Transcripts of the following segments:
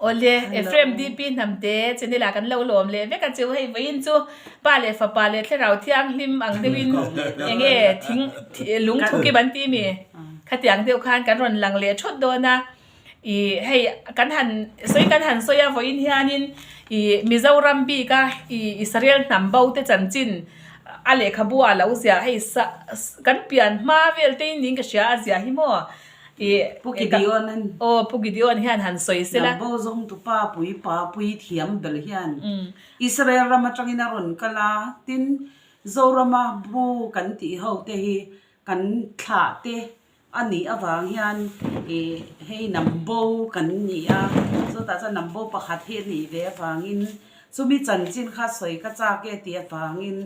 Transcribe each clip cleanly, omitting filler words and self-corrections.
Awle, Ephraim DP Hnamte channel ah kan lo lawm leh vek a chu hei vawiin chu Pa leh Fapa leh Thlarau Thianghlim ang deuhin enge thing lungthu kim an ti mi? Khatiang deuh khan kan rawn lang leh thawt dawn a, ih hei kan han sawi kan han sawi a vawiin hianin ih Mizoram bika ih Israel hnam bo te chanchin a lehkhabu ah lo ziah hei sa kan pian hma vel te in niin ka hria a ziah hi maw ih Pu Gideon an aw Pu Gideon hian han sawi sela. Hnam bo zawng tu pa pui pa pui thiam ber hian Israel ram atangin a rawn kal a, tin Zorama bu kan tih ho te hi kan thlah te A nih avang hian ih hei nambo kan ni a, chutah chuan nambo pakhat hi a nih ve avangin chumi chanchin kha sawi ka chak e tih avangin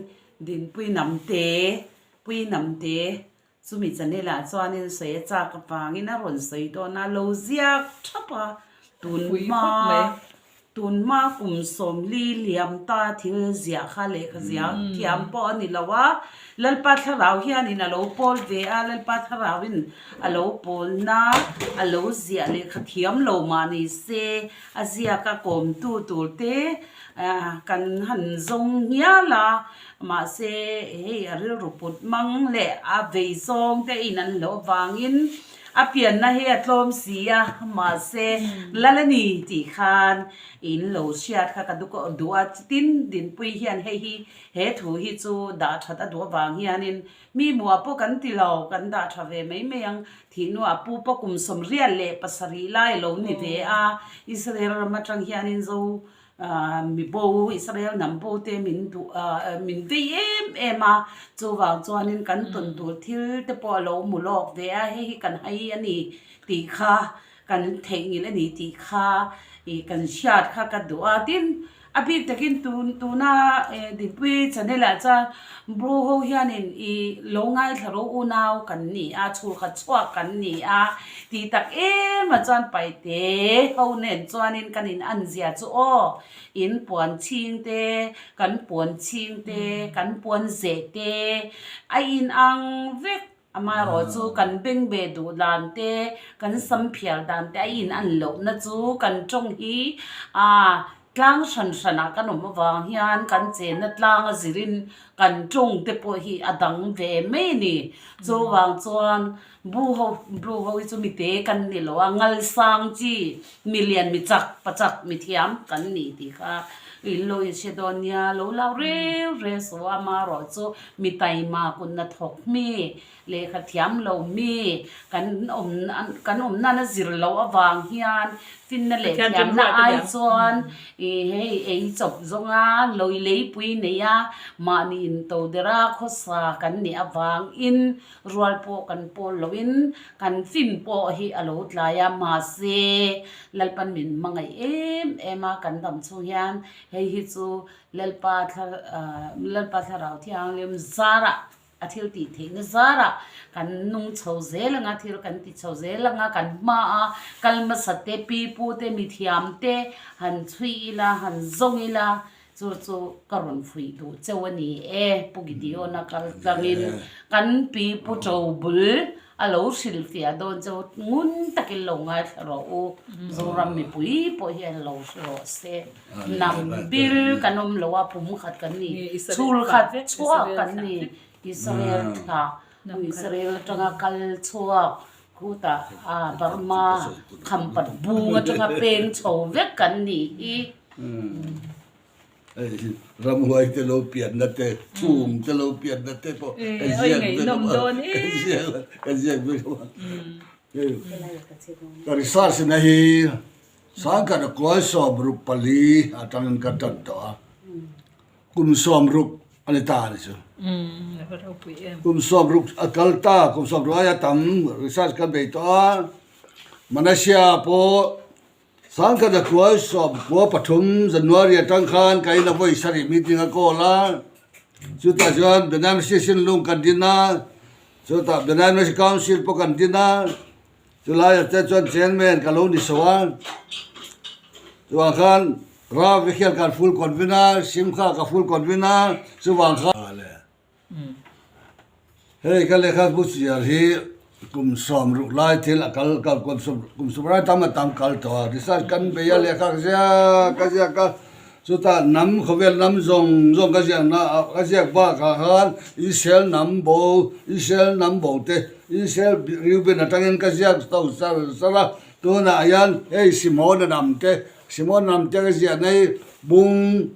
Dinpui Namte, Pui Namte chumi channel ah chuanin sawi a chak avangin a rawn sawi dawn a, lo ziak thap a, tun hma. Tun hma kum 40 liam ta thil ziah kha lehkha ziah thiam pawh a ni lo a, Lalpa Thlarau hianin a lo pawl ve a, Lalpa Thlarauin a lo pawlna a lo ziah lehkha thiam lo mah ni se a ziak a kawmtu tur te kan han zawng ngial a, mahse hei a rilru put mang leh a vei zawng te in an hlauh avangin A pianna hi a tlawm si a, mahse Lal a ni tih khan in lo hriat kha ka duh a, tin Dinpui hian hei hi he thu hi chu dah that a duh avang hianin mi muah pawh kan ti lo, kan dah tha ve mai mai ang, thihnuah pu pawh kum 77 lai a lo ni ve a, Israel ram atang hianin Zo Mi bo, Israel hnam bo te min duh a, min vei em em a, chuvang chuanin kan tawn tur thil te pawh a lo hmu lawk ve a, hei hi kan hai a ni tih kha, kan theihnghilh a ni tih kha ih kan hriat kha ka duh a, tin a bik takin tun tuna Dinpui channel ah chuan bro ho hianin ih lo ngaithla ro unau kan ni a, chhulkhat chhuak kan ni a tih tak em ah chuan paite ho nen chuanin kan in an zia chu aw in puan chhing te kan puan chhing te kan puan zeh te a in ang vek amaherawh chu kan beng ve duh dan te kan sam phiar dan te a in an loh na chu kan tawng hi a tlang hran hran ah kan awm avang hian kan chenna tlang a zirin kan tawng te pawh hi a dang ve mai a ni chuvang chuan Bu ho Blue ho hi chu mite kan ni lo a, ngal sang chi, mi lian mi chak, pa chak, mi thiam kan ni tih kha in lo in hre dawn nia, lo lau reu reu so a, amaherawh chu mi taima kunna thawk mi, lehkha thiam lo mi, kan awm kan awm nana zir loh avang hian finna leh thiamna ai chuan ih hei ei chawp zawnga lawi leipui nei a, mahni into dera khawsa kan nih avangin Rual pawh kan pawl loin kan fim pawh hi a lo tlai a, mahse Lalpan min hmangaih em em a, kan dam chhung hian hei hi chu Lalpa thla Lalpa Thlarau Thianghlim zarah a thil tih theihna zarah kan nung chho zel ang a, thil kan ti chho zel ang a, kan hma a kal hmasa te pi pu te mithiam te han chhui ila han zawng ila Chu chu ka rawn fuih duh cheu a ni e, Pu Gideon-a kal tlangin kan pi Pu Ṭobul a lo hrilhfiah dawn cheu ngun takin lo ngaithla rawh u, Zoram mipui pawh hian lo hre rawh se. Hnam bil kan awm lo a, pum khat kan ni, chhul khat chhuak kan ni, Israel thlah, Israel atanga kal chhuak khutah Burma khampat bung atanga peng chho vek kan nih hi. Ramhuai te lo pianna te, chhum te lo pianna te pawh ka ziak vek a, ka ziak ka ziak vek a. Ka research na hi sangkhat a kual 64 atangin ka tan tawh a, kum 60 a ni ta a ni chu. Kum 60 a kal ta, kum 60 aia tam research ka bei tawh a, Manasya pawh Sangkhat a kual 93 January atang khan ka in a vawi sarih meeting a call a, chutah chuan Benam Station lung kan din a, chutah Benam Council pawh kan din a, chulaiah te chuan chairman ka lo ni so a, chuvang khan Ravi hian kan full convener, Simkha ka full convener, chuvang khan. Hei ka lehkhabu chhiar hi. Kum 60 lai thil a kal kal kum 60 lai tam a tam kal tawh a, research kan bei a lehkha ka ziak ka ziak a, chutah hnam khawvel hnam zawng zawng ka ziak na ah ka ziak bakah khan Israel hnam bo Israel hnam bo te Israel Reuben atangin ka ziak to sar sar a, tunah hian hei Simona hnam te Simona hnam te ka ziah na hi bung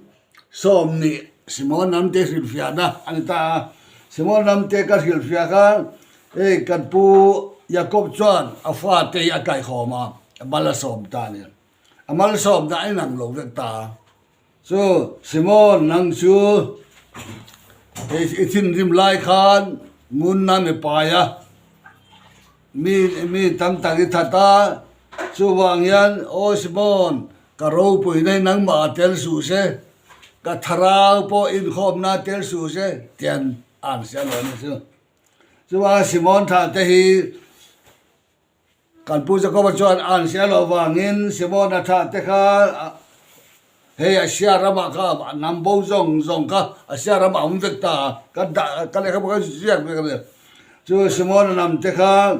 20 Simon Ramte hrilhfiahna a ni ta a. Simon Ramte ka hrilhfiah khan hei kan pu Jakob chuan a fate hi a kaihawm a, a mal a sawm ta a ni. A mal sawmna a inang lo vek ta a. Chu Simon nang chu hei i thinrim lai khan ngunna mi pai a, mi mi tam tak i that a, chuvang hian aw Simon Ka ropui nei nangmah a tel suh se, ka thlarau pawh inkhawmna a tel suh se tian an hria lo a ni chu. Chuvanga Simon thah te hi kan Pu Jakoba chuan an hria loh vangin Simona thah te kha hei Asia ramah kha hnam bo zawng zawng kha Asia ramah a awm vek ta a, ka dah ka lehkhabu kha ziak vek a ni. Chu Simona hnam te kha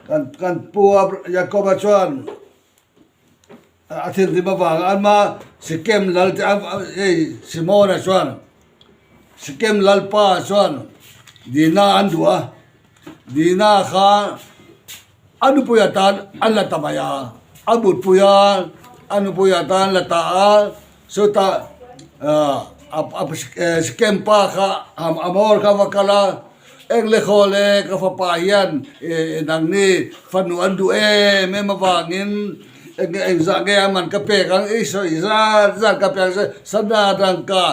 Kan kan pu Jakoba chuan a thinrim avanga ama Sikem lal te hei Simona chuan Sikem lalpa chuan Dina an duh a, Dina kha a nupui atan an la ta mai a, a mutpui a, a nupui atan an la ta a, chutah Sikem pa kha Amor kha va kal a. Eng le khaw le ka fapa hian nangni fanu an duh em em avangin eng engzah nge a man ka pek ang i sawi zat zat ka pek ang che sana tangka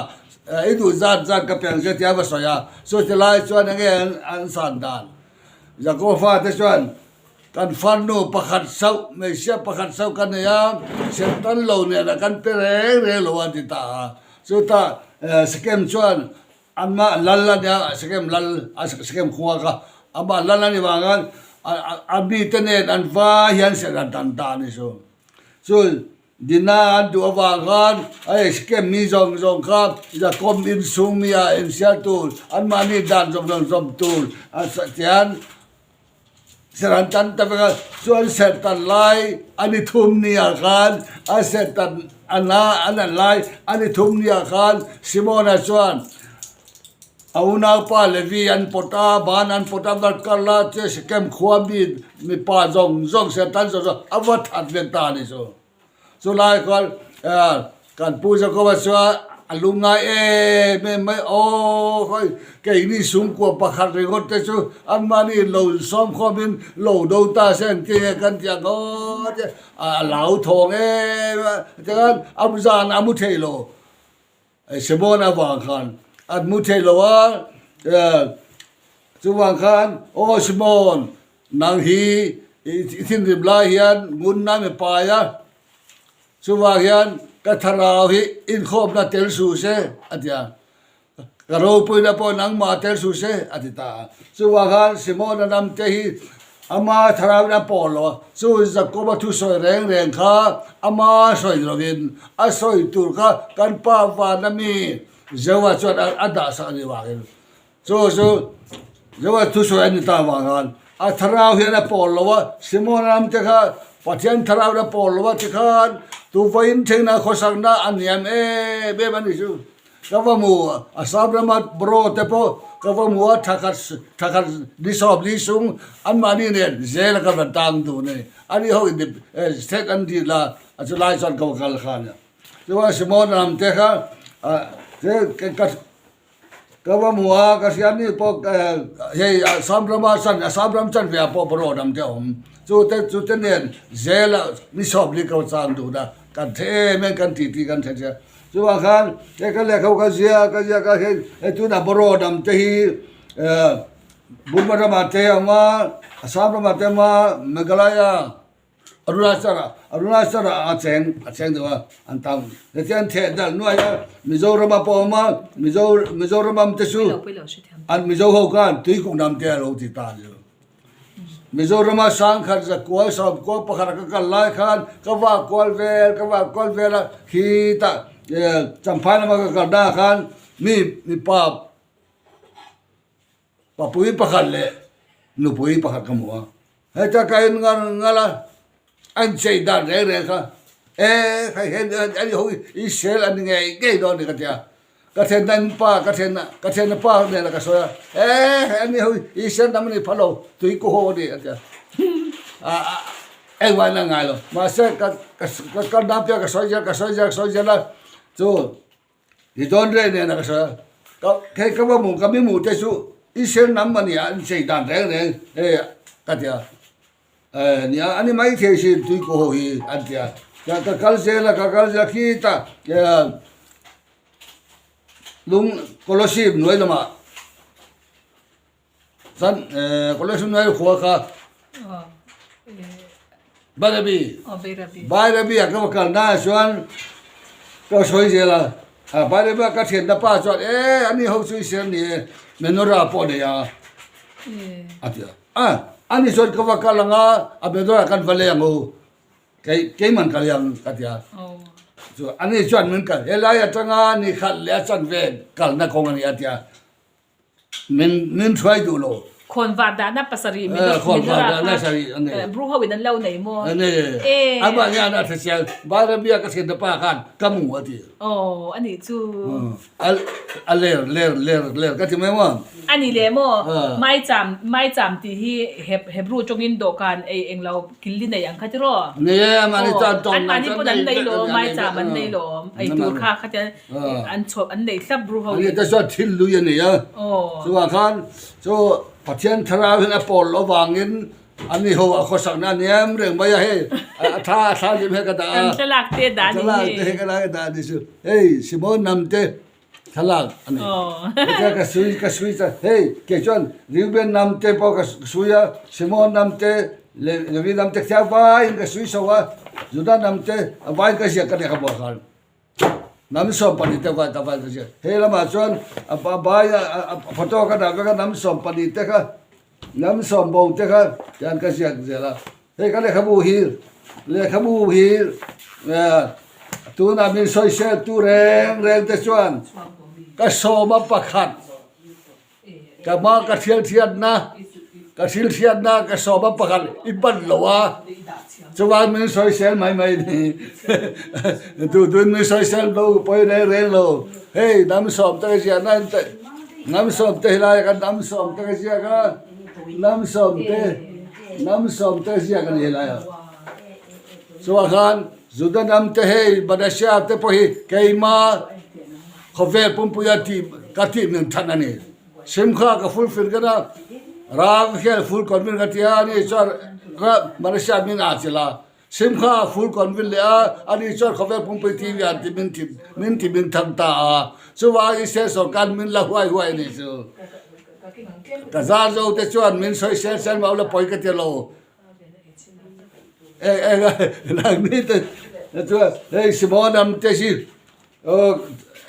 i duh zat zat ka pek ang che tia va sawi a chuti lai chuan enge an san dan Jakob fate chuan kan farnu pakhat sauh hmeichhia pakhat sauh ka nei a serhtan lo nen a kan pe reng reng lo a ti ta a chutah Sekem chuan Amah lal a nia, Sekem lal, Sekem khua kha amah lal a ni vang khan a mite nen an vai hian serh an tan ta a ni chu. Chu Dina an duh avang khan hei Sekem mi zawng zawng kha Jakob inchhung mi ah insial tur, anmahni dan zawng zawng zawm tur tihian Serh an tan ta vek a, chuan serh tan lai a ni thum ni ah khan a serh tan a na a nat lai a ni thum ni ah khan Simona chuan a unaupa Levi an pawt a, ban an pawt a, va kal a, che Sekem khua mi mipa zawng zawng serh tan zawng zawng a va that vek ta a ni chu. Chulai khuan kan Pu Jakoba chuan a lung ngai em em mai, Aw khawi keini sungkua pakhat ringawt te chu anmahni lo insawmkhawmin lo do ta se engtin nge kan tih ang aw tia a lau thawng em a, tikhan a zan a mu thei lo. Simon avang khan an mu thei lo a, chuvang khan Aw Simon, nang hi i thinrim lai hian ngun na mi pai a, chuvang hian ka thlarau hi inkhawmna tel suh se a ti a, ka ropuina pawh nangmah tel suh se a ti ta a. Chuvang khan Simon-a namte hi Ama thlarauin a pawh lo a, chu Jakoba thusawi reng reng kha ama sawi lovin a sawi tur kha kan Pa vana mi Jehovah chuan a dah sak a nih vangin chu chu Jehovah thusawi a ni ta vang khan a thlarau hian a pawh lo a, Simona ram te kha Pathian thlarauin a pawh lo a tikhan tuvain thengnah khawsakna a niam em em a ni chu. Ka va hmu a, Assam rama bro te pawh ka va hmu a, thakhat thakhat ni 40 sung anmahni nen zel a ka va tang dun a ni. Ani ho in state an dil a, a chu lai chuan ka va kal kha a nia. Chuan Simon ram te kha ka ka va hmu a, ka hria ni pawh hei Assam rama chan Assam ram chanve ah pawh bro ram te a awm. Chu te chu te nen zel a ni 40 ka va chang dun a, kan the em em kan titi kan the zel. Chuvang khan he ka lehkha ka ziak ka ziak a hei hei tunah Boro dam te hi Burma ramah te a awm a, Assam ramah te a awm a, Meghalaya, Arunachal ah Arunachal ah a cheng a cheng deuh a an tam. Hetiang an theh dalh nuai a Mizoram ah pawh a awm a, Mizo Mizoram am te chu an Mizo ho khan tuikuk hnam te a lo ti ta a ni. Mizorama sangkhat zakual sawmkual pakhata ka kal lai khan ka vah kual vel ka vah kual vel a khitah champhai lama ka kal naah khan mi mipa papui pakhat leh. nupui pakhat ka hmu a, heta ka en ngar ngar a, a inchei dan reng reng kha e hei hian ani ho hi Israel an ni ngei ngei dawn a ni ka ti a, ka thianna in pa ka thianna ka thianna pa nena ka sawi a, e hei ani ho hi Israel hnam a ni pha lo tui ku ho a ni a ti a, ah engmah in a ngai lo mahse ka ka ka hnam piah ka sawi zel ka sawi zel ka sawi zel a chu. I dawn reng nen a ka sawi a, ka hei ka va hmuh ka mi hmuh te chu i ser nam a nia an chei dan reng reng hei ka ti a, eh nia a ni mai thei sin tui kaw ho hi an ti a, ka ka kal zel a ka kal zel a khitah eh lung Kolasib hnuai lamah Chuan Kolasib hnuai khua kha Bairabi Bairabi ah ka va kal na chuan ka sawi zel a, Bairabi ah ka thianna pa chuan e ani ho chu i siam ni e menorah pawh a nei a a ti a, ani chuan ka va kal ang a, a menorah kan va lei ang u kei keiman ka lei ang ka ti a, chu ani chuan min kal helai atanga ni khat leh a chanve kalna kawng a ni a ti a. Min min hruai duh lo. Khawnvar dahna pasarih mi minora kha Bru ho in an lo nei maw? Nei e. Amah hian a hre chiang. Bairabia ka hriatna pa khan ka mu a ti. Aw a nih chu. A ler ler ler ler ka ti mai maw? A ni leh maw? Maicham maicham tih hi Hebrew tawngin dawhkan ei englo killi nei ang kha tiraw? Nei e amahni chuan tawng Anmahni pawn an nei lawm maicham an nei lawm ei tur kha khatia An chhuak an nei thlap bru ho in. Ani te chuan thil lui a nei a. Chuvang khan chu Pathian thlarau hian a pawl loh avangin ani ho a khawsakna a niam reng mai a hei a thla a thla lim he ka dah a. An thlalak te dah a ni hi. Thlalak te he ka dah a ni chu. Hei Simon nam te thlalak a ni. Heta ka sui ka sui ta hei kei chuan Reuben nam te pawh ka sui a Simon nam te Levi nam te khiang vaiin ka sui chho a Judah nam te a vaiin ka ziak ka lehkha buah khan. Hnam 12 te kha ka van hria. Hei lamah chuan a bai a photo ka dah vek a hnam 12 te kha hnam sawm bo te kha tian ka ziak zel a. Hei ka lehkhabu hi lehkhabu hi tunah min sawisel tu reng reng te chuan ka sawm a pakhat Ka hma ka hrialhriatna, ka hrilhriatna ka sawm a pakhat i ban lo a, chuan min sawisel mai mai ni. Duh duhin min sawisel lo, pawi reng reng lo. Hei hnam sawm te ka ziahna in te, hnam sawm te helai ah khan hnam sawm te ka ziak a, hnam sawm te, hnam sawm te ka ziak a ni helai ah. Chuan khan Juda hnam te hei Manasseh te pawh hi keimah Khawvel pumpuia tih ka tih min that a ni. Simkha ka fulfill kan a, Ra ka khel full convin ka ti a, ani chuan ra Malaysia min a chilh a. Simkha a full convin leh a, ani chuan khawvel pumpui TV an ti min ti min ti min thang ta a. Chuvang Israel sorkar min la huai huai a ni chu. Ka zar zo te chuan min sawi sel sel mah ula pawi ka ti lo. Eng eng a nangni te chuan hei Simon am te hi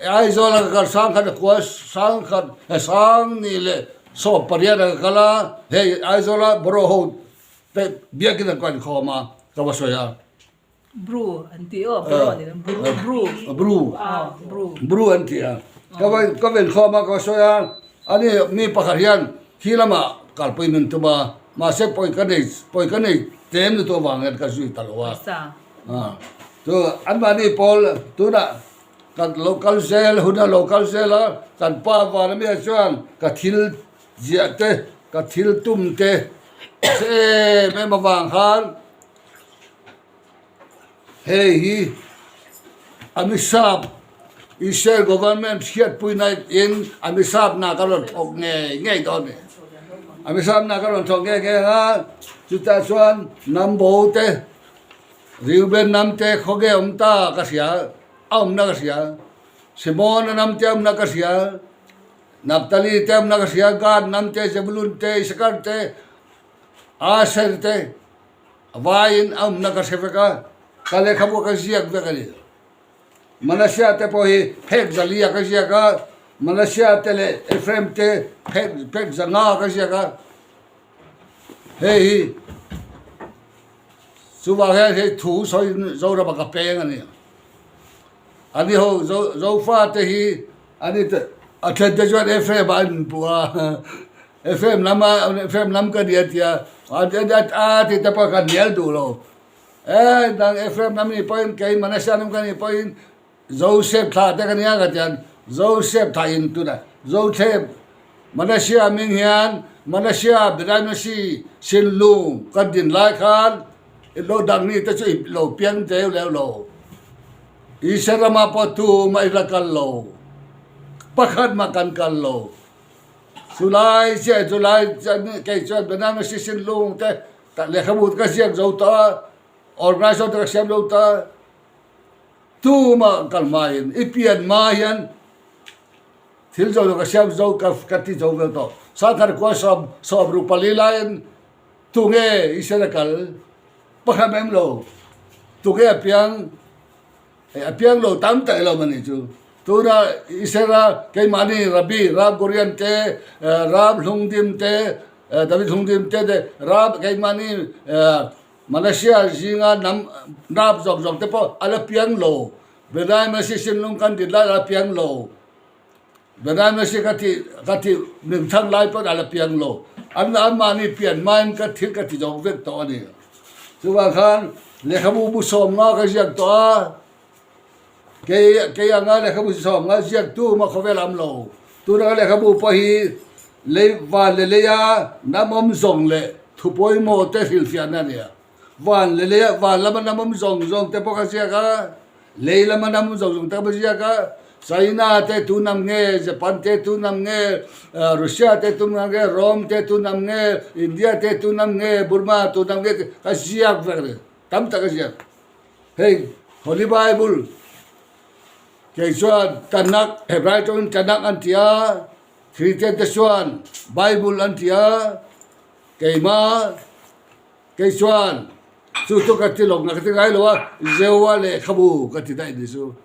Aizawl a ka kal sangkhat a kua sangkhat sang ni leh sawm pariat a ka kal a hei Aizawl a bawraw ho te biakin an kawn khawm a ka va sawi a. Bru an ti aw bawraw ni lo bru bru bru bru bru an ti a ka va ka ven khawm a ka va sawi a ani mi pakhat hian khi lamah kalpui min tum a mahse pawi ka nei pawi ka nei tlem lutuk avang hian ka zui ta lo a. Chu anmahni pawl tunah kan lo kal zel hun a lo kal zel a, kan pa vana mi ah chuan ka thil ziah te ka thil tum te hre em em avang khan hei hi Amisap Israel government hriatpuina in Amisap hna ka rawn thawk ngei ngei dawn a ni. Amisap hna ka rawn thawk ngei ngei ang a, chutah chuan hnam bo te Reuben namte khawge awm ta ka hria, a awmna ka hria. Simona namte awmna ka hria, Naphtali te awmna ka hria, Gad namte, Zebulun te, Issachar te, Asher te, vaiin a awmna ka hre vek a, ka lehkhabu ka ziak vek a ni. Manasseh te pawh hi phek zali a ka ziak a, Manasseh te leh Ephraim te phek phek zanga ka ziak a, hei hi Chuvang hian hei thu sawi Zorama ka peng a ni. Ani ho Zofa te hi ani te a then te chuan Ephraim ah an inpuh a. Ephraim lam a Ephraim lam ka ni a ti a, a ti te pawh ka hnial duh lo. E nang Ephraim lam ni pawhin kei Manasseh lam ka nih pawhin Joseph thlah te ka nia ka ti a, Joseph thlah in tunah Joseph Manasseh hming hian Manasseh Biraimasi Sinlung ka din lai khan i lo dang ni te chu i lo piang deuh leuh lo. Isua ramah pawh tumah i la kal lo, pakhat mah kan kal lo. Chulai chiah chulai kei chuan Biraimasi Sinlung te lehkhabu te ka ziak zo tawh a, organization te ka siam zo tawh a. Tumah kal hmain i pian hma hian thil zo lo ka siam zo ka ka ti zo vel tawh. Sangkhat kua sawm sawm ruk pali laiin tunge Israel a kal pakhat em lo tunge a piang a piang lo tam tak ilo mani chu. Tuna Israel a keimahni Rabbi Rab Gurian te Rab Hlungdim te David Hlungdim te te Rab keimahni Malaysia zinga hnam nap zawk zawk te pawh a la piang lo. Benai Masi Sinlung kan din lai a la piang lo. Benai Masi ka tih ka tih min chhan lai pawn a la piang lo. An anmahni pian hmain ka thil ka ti zawk vek tawh a ni. Chuvang khan lehkhabu bu sawm nga ka ziak tawh a, kei kei anga lehkhabu sawm nga ziaktu mah khawvel a awm lo. Tuna ka lehkhabu pawh hi lei van leh leia hnam awm zawng leh Thu pawimawh te hrilhfiahna a ni a, van leh lei ah van lama hnam awm zawng zawng te pawh ka ziak a, lei lama hnam awm zawng zawng te ka ziak a, China te tu hnam nge, Japan te tu hnam nge, Russia te tu hnam nge, Rome te tu hnam nge, India te tu hnam nge, Burma tu hnam nge tih ka ziak vek a ni, tam tak ka ziak. Hei Holy Bible kei chuan Tanakh, Hebrai tawngin Tanakh an ti a, Christian te chuan Bible an ti a, Keimah, kei chuan chu chu ka ti lawk na ka ti ngai lo a, Jehovah lehkhabu ka ti daih ni chu.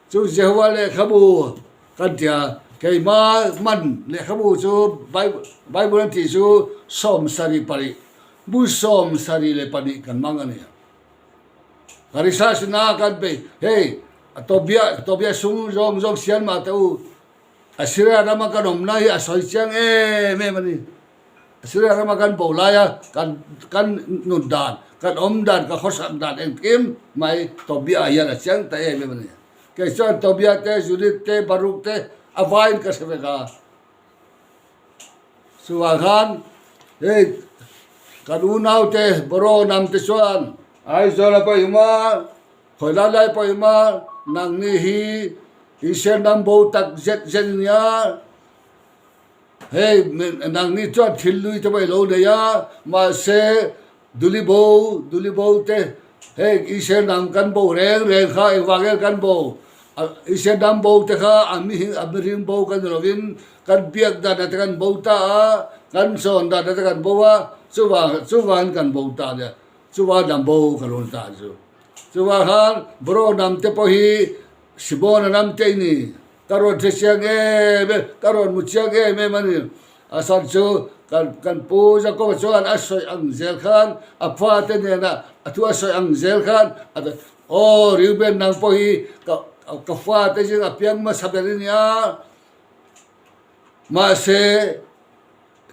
Chu Jehovah lehkhabu kan ti a, keimah hman lehkhabu chu Bible an tih chu 72, bu 72 kan hmang a ni. Ka research na kan bei, hei Tobiah, Tobiah sung zawng zawng siam mah teh u, Assyria rama kan awmna hi a sawi chiang em em a ni. Assyria rama kan bo laia kan kan nun dan, kan awm dan, ka khawsak dan engkim mai Tobiah hian a chiang ta em em a ni. Kei chuan Tobiah te, Judith te, Baruch te a vaiin ka hre vek a. Chuvang khan hei kan unaute Boro hnam te chuan Aizawl a pawimawh a, Khawi lai lai pawimawh a, nangni hi Isua hnam bo tak zet zet a nia. Hei nangni chuan thil lui te pawh i lo nei a, mahse duli bo, duli bo te hei Isua hnam kan bo reng reng kha engvang nge kan bo? Isua hnam bo te kha a mihring a mihring bo kan ni lovin kan biak dan ah te kan bo ta a, kan sawn dan ah te kan bo a, chuvang chuvangin kan bo ta a nia, chuvang hnam bo ka lo ni ta a ni chu. Chuvang khan Bro hnam te pawh hi Sibona hnam te i ni. Ka rawn hre chiang em em, ka rawn mu chiang em em a ni. A san chu kan kan pu Jacob-a chuan a sawi ang zel khan a fate hnenah a thu a sawi ang zel khan a ta Aw Reuben nang pawh hi ka ka fate zing a piang hmasa ber i nia, mahse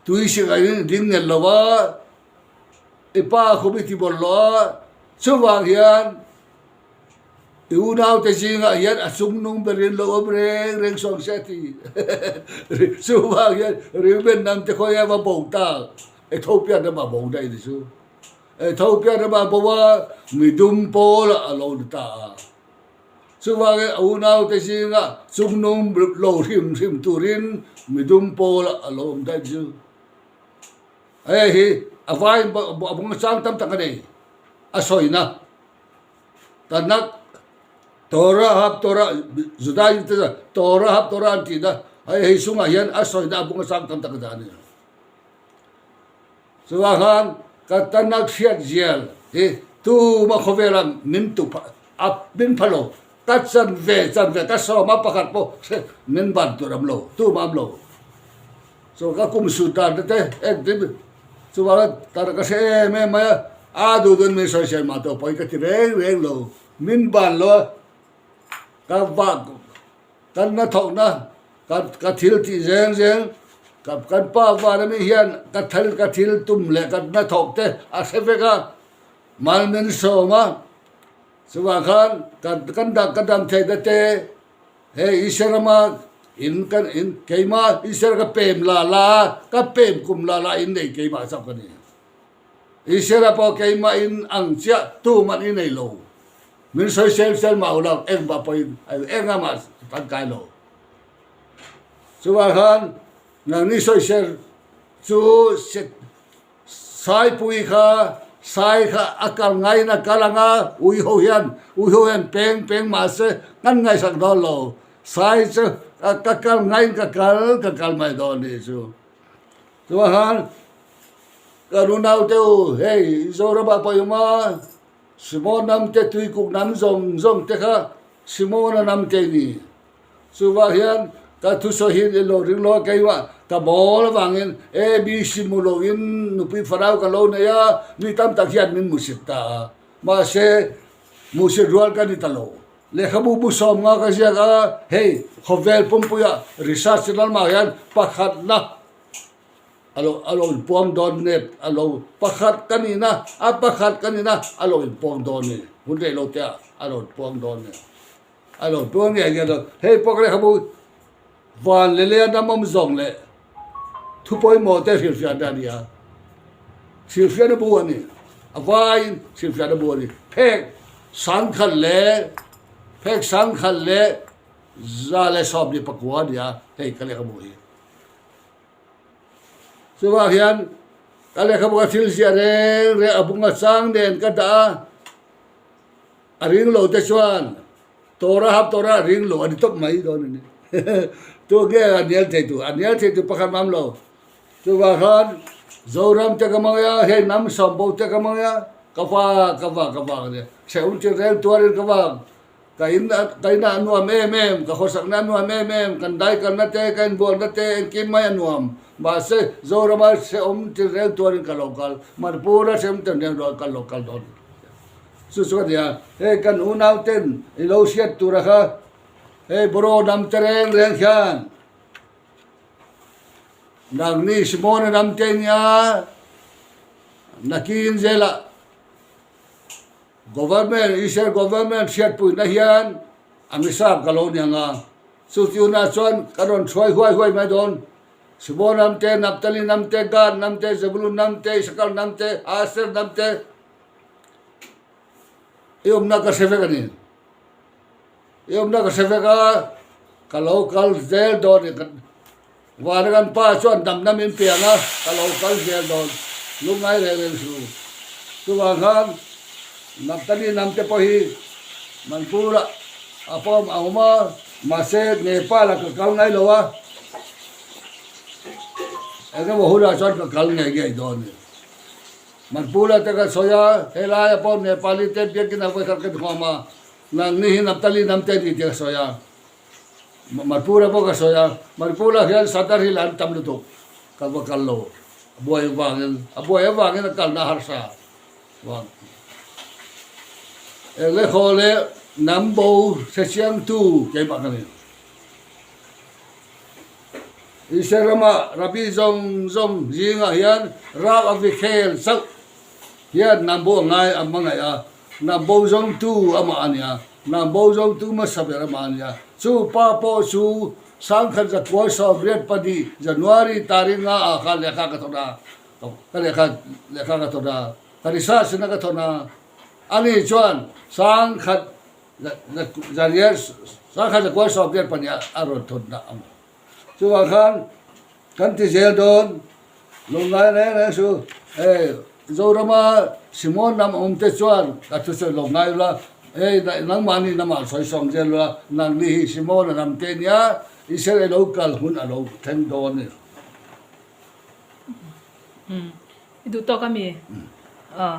tui hrilh in ding ngel lo va, i pa khum i ti bawlhhlawh a, chuvang hian I unaute zingah hian a chungnung berin lo awm reng reng sawm se a ti. Chuvang hian Reuben hnam te khawi a va bo ta, Ethiopia ramah bo daih ni chu. Ethiopia ramah bo a, midum pawlah a lo ni ta a. Chuvangin a unaute zingah chungnung lo hrim hrim turin midum pawlah a lo awm daih ni chu. Hei hi a vai a bung chang tam tak a nei, a sawina. Tanakh, Torah hap Torah, Judaism te chuan Torah hap Torah an tih na, hei hei chungah hian a sawina a bung a sang tam tak a dah a ni. Chuvang khan ka Tanakh hriat zial hi tuma khawvela min tu a min pha lo, ka chan ve chan ve ka sawm a pakhat pawh min ban tur am lo, tuma am lo. Chu ka kum sut dan te te engtin chuvanga tar ka hre em em mai a, a duh dawn min sawi sawi mah tawh pawhin ka ti reng reng lo, min ban lo a, ka vak ka na thawk na ka ka thil tih zeng zeng. Ka kan pa van ami hian ka thil ka thil tum leh ka hnathawk te a hre vek a, mal min sawm a, chuvang khan ka kan dam ka dam theihna te hei Isua rama in kan in keimah Isua ka pem la la a, ka pem kum la la in nei keimah chauh ka ni. Isua ra pawh keimah in ang chiah tuman i nei lo. Min sawi sel sel mah u lo engmah pawhin engah mah tangkai lo. Chuvang khan nangni sawisel chu Saipui kha Sai kha a kal ngaiin a kal ang a, ui ho hian ui ho hian peng peng mahse kan ngaihsak dawn lo. Sai chu ka kal ngaiin ka kal ka kal mai dawn nih chu. Chuvang khan ka nunaute u hei Zoramah pawh i awm a, Simon namte tuikuk nam zawng zawng te kha Simona namte i ni. Chuvah hian ka thusawi hi i lo ring lo a, keimah ka mawl avangin ABC mu loin nupui farau ka lo nei a, mi tam tak hian min musit ta a. Mahse, musit rual ka ni ta lo. Lehkhabu bu sawm nga ka ziak a, hei khawvel pumpuia research lamah hian pakhatna a lo a lo inpuang dawn nep a lo pakhat ka nihna a pakhat ka nihna a lo inpuang dawn a ni. Hun rei lo te ah a lo inpuang dawn a ni. A lo tuar ngei ngei lo. Hei pawh ka lehkhabu van leh leh a hnam awm zawng leh thu pawimawh te hrilhfiahna a ni a. Hrilhfiahna bu a ni. A vaiin hrilhfiahna bu a ni. Phek sangkhat leh phek sangkhat leh 119 a ni a hei ka lehkhabu hi. Chuvang hian ka lehkhabu ka thil ziah reng reng a bunga chang nen ka dah a. A ring lo te chuan Torah hap Torah a ring lo a ni tawp mai dawn a ni. Tu nge a nial thei tu? A nial thei tu pakhat mam lo. Chuvang khan Zoram te ka hmang a, hei hnam sawmbo te ka hmang a, ka va ka va ka va ka nia. Hrehawm chi reng tuarin ka va, ka in ka inah a nuam em em, ka khawsakna a nuam em em, kan daikalna te, ka inbualna te engkim mai a nuam. Mahse Zorama hrehawm chi reng tuarin ka lo kal, Manipur a hrehawm chi reng tuarin ka lo kal dawn. Chu chu a nia, hei kan unau ten i lo hriat tur a kha, hei Boro hnam te reng reng hian nangni Simona hnam te nia nakin zelah government Israel government hriatpuina hian a misap ka lo ni ang a, chu chu hunah chuan ka rawn hruai huai huai mai dawn. Simon hnam te, Naphtali hnam te, Gad hnam te, Zebulun hnam te, Isakar hnam te, Aser hnam te, I awmna ka hre vek a ni. I awmna ka hre vek a, ka lo kal zel dawn i. Vana kan pa chuan damna min piang a, ka lo kal zel dawn. Lungngai reng reng suh u. Chuvang khan Naphtali hnam te pawh hi Manpur ah a pawm a awm a, mahse Nepal ah ka kal ngai lo a, engemaw hunah chuan ka kal ngei ngei dawn a ni. Manpura te ka sawi a, helaia pawh Nepali te biakin a vawikhat ka inkhawm a, nangni hi Naphtali hnam te ni tih ka sawi a, Manpura pawh ka sawi a, Manpura hian Sadar hi la an tam lutuk, ka va kal lo, a buai avangin, a buai avangin a kalna a harsa vang. Englekhaw leh hnam bo hrechiangtu keimah ka ni. Israel rama Rabbi zawng zawng zingah hian Rav Avikhel chauh hian hnam bo a ngai a hmangaih a, hnam bo zawngtu amah a ni a, hnam bo zawngtu hmasa ber amah a ni a. Chu pa pawh chu 1994 January tarik nga ah khan lehkha ka thawn a, ka lehkha lehkha ka thawn a, ka research na ka thawn a, ani chuan sangkhat 1994 a rawn thawn dah a maw. Chuvang khan kan ti zel dawn lungngai reng reng chu hei Zorama Simon lam awm te chuan ka thusawi lo ngai ula hei nangmahni lamah sawi sawm zel ula nangni hi Simona lam te nia Israel lo kal hun a lo thleng dawn a ni. I duh tawk a mi? Aw.